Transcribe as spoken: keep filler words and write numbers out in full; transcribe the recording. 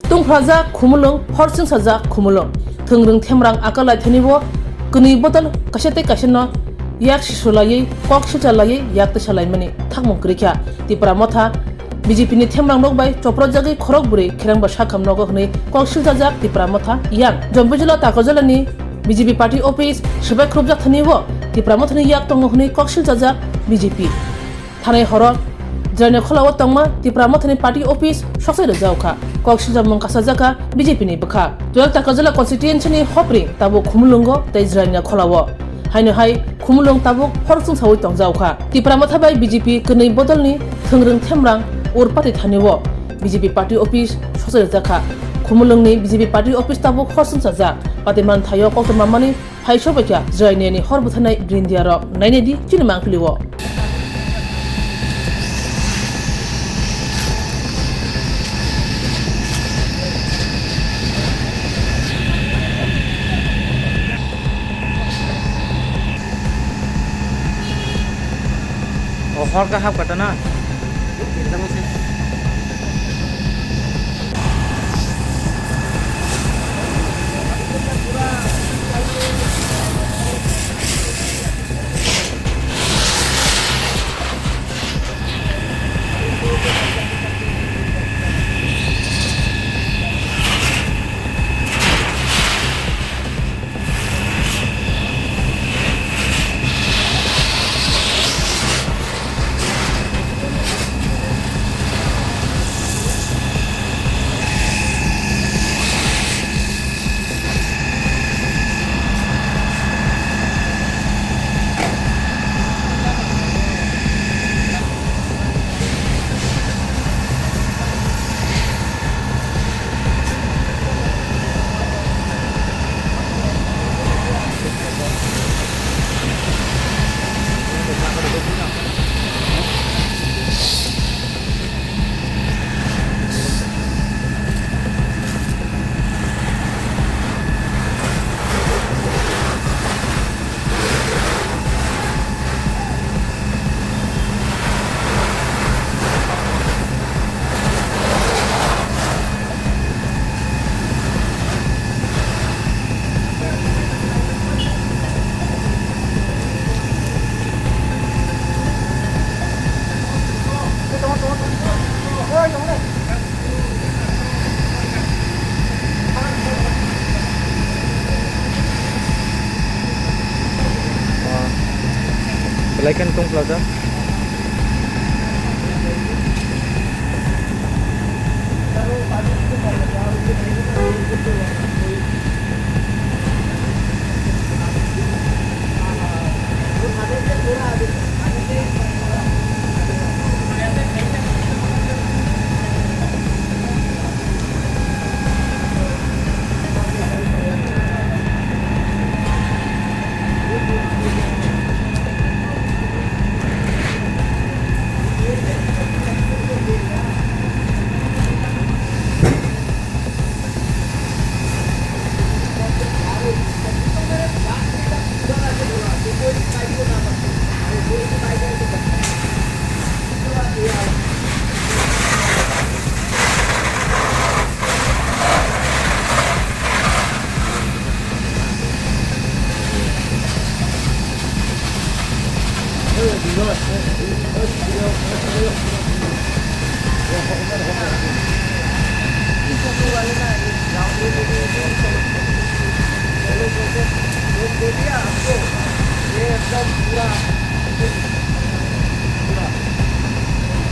Tungphrajak khumulwng, hor chwngsajak khumulwng. Thwngrwng Themrang Akalai thani o kwnwi bodol kaisa tei kaisa no yak sisu laiwi, kok silcha laiwi yak tisa laimani thangmung kwrwi kha. Tipra Motha B J P ni Themrang rok bai choprojagwi khorok bwrwi kherang ba sakham nogo hwnwi kok silchajak Tipra Motha yang. Jombijula Takarjala ni B J P party office swbai khrupjak thani o Tipra Motha ni yak tongo hwnwi kok silchajak B J P. Thanai horo Jwraini kholao tongma Tipra Mothani party office soksai rwjak kha. Kok siljamung kasajak kha B J P ni bwkha. Twelve Takarjala constituency ni hopring tabuk Khumulwngo tei Jwraini kholao. Haino hai Khumulwng tabuk hor chwngsaui tongjak kha. Tipra Motha bai B J P kwnwi bodolni Thwngrwng Themrang Urpati thani o B J P party office soksai rwjak kha. Khumulwngni B J P party office tabuk hor chwngsajak. Patiman thaio koktwma mani Phai sobaikha Jwraini ni hor bwtharnai brindia rok nainai di chini mangpili o. O hor ka hap kata na. Belai kheno tong phlajak.